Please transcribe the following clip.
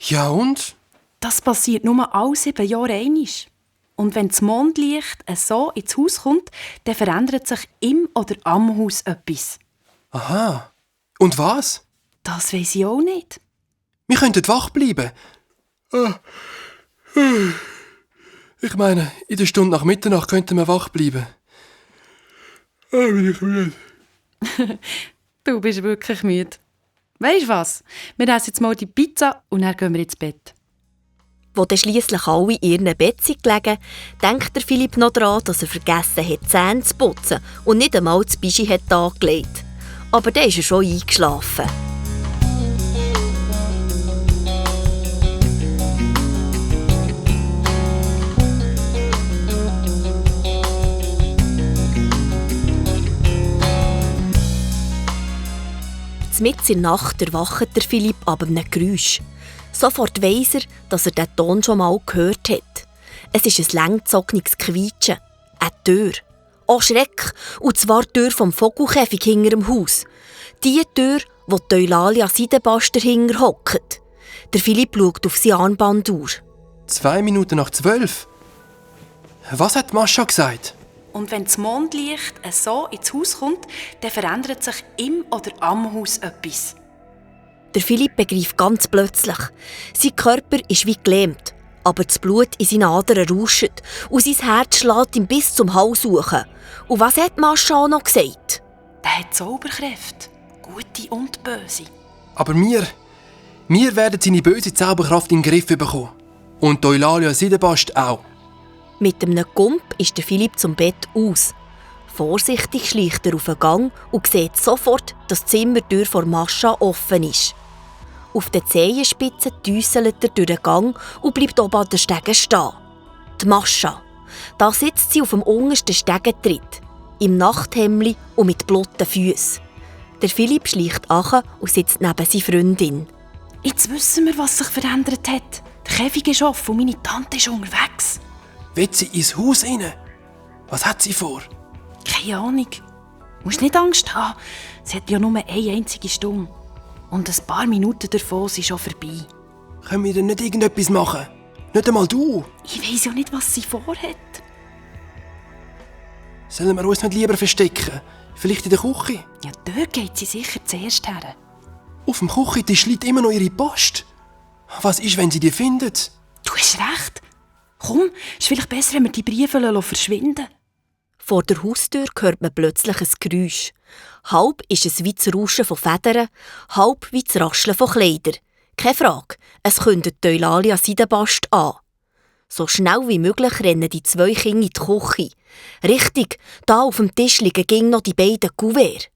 Ja und? Das passiert nur alle 7 Jahre einmal. Und wenn das Mondlicht so ins Haus kommt, dann verändert sich im oder am Haus etwas. Aha. Und was? Das weiss ich auch nicht. Wir könnten wach bleiben. Ich meine, in der Stunde nach Mitternacht könnten wir wach bleiben. Bin ich müde. Du bist wirklich müde. Weisst du was? Wir essen jetzt mal die Pizza und dann gehen wir ins Bett. Wo dann schliesslich alle in ihren Bett sind gelegen, denkt der Philipp noch daran, dass er vergessen hat, die Zähne zu putzen und nicht einmal das Bischi hat angelegt. Aber dann ist er schon eingeschlafen. Mitten in der Nacht erwacht der Philipp ab einem Geräusch. Sofort weiss er, dass er diesen Ton schon mal gehört hat. Es ist ein langgezogenes Quietschen. Eine Tür. Oh Schreck! Und zwar die Tür vom Vogelkäfig hinter dem Haus. Die Tür, wo die Eulalia Seidenbast dahinter hockt. Der Philipp schaut auf seine Armbanduhr. 2 Minuten nach 12. Was hat Mascha gesagt? Und wenn das Mondlicht so ins Haus kommt, dann verändert sich im oder am Haus etwas. Der Philipp begreift ganz plötzlich. Sein Körper ist wie gelähmt, aber das Blut in seinen Adern rauscht und sein Herz schlägt ihm bis zum Hals hoch. Und was hat Mascha noch gesagt? Der hat Zauberkräfte, gute und böse. Aber wir werden seine böse Zauberkraft in den Griff bekommen. Und die Eulalia Seidenbast auch. Mit einem Gump ist der Philipp zum Bett aus. Vorsichtig schleicht er auf den Gang und sieht sofort, dass die Zimmertür vor Mascha offen ist. Auf den Zehenspitzen düsselt er durch den Gang und bleibt oben an den Stegen stehen. Die Mascha. Da sitzt sie auf dem untersten Stegentritt, im Nachthemdli und mit blotten Füßen. Der Philipp schleicht an und sitzt neben seiner Freundin. Jetzt wissen wir, was sich verändert hat. Der Käfig ist offen und meine Tante ist unterwegs. Will sie ins Haus rein? Was hat sie vor? Keine Ahnung. Du musst nicht Angst haben. Sie hat ja nur eine einzige Stunde. Und ein paar Minuten davon sind schon vorbei. Können wir denn nicht irgendetwas machen? Nicht einmal du. Ich weiss ja nicht, was sie vorhat. Sollen wir uns nicht lieber verstecken? Vielleicht in der Küche? Ja, dort geht sie sicher zuerst her. Auf dem Küchentisch liegt immer noch ihre Post. Was ist, wenn sie die findet? Du hast recht. Komm, ist vielleicht besser, wenn wir die Briefe verschwinden. Vor der Haustür hört man plötzlich ein Geräusch. Halb ist es wie das Rauschen von Federn, halb wie das Rascheln von Kleidern. Keine Frage, es kündet die Eulalia Seidenbast an. So schnell wie möglich rennen die 2 Kinder in die Küche. Richtig, da auf dem Tisch liegen noch die beiden Kuverts.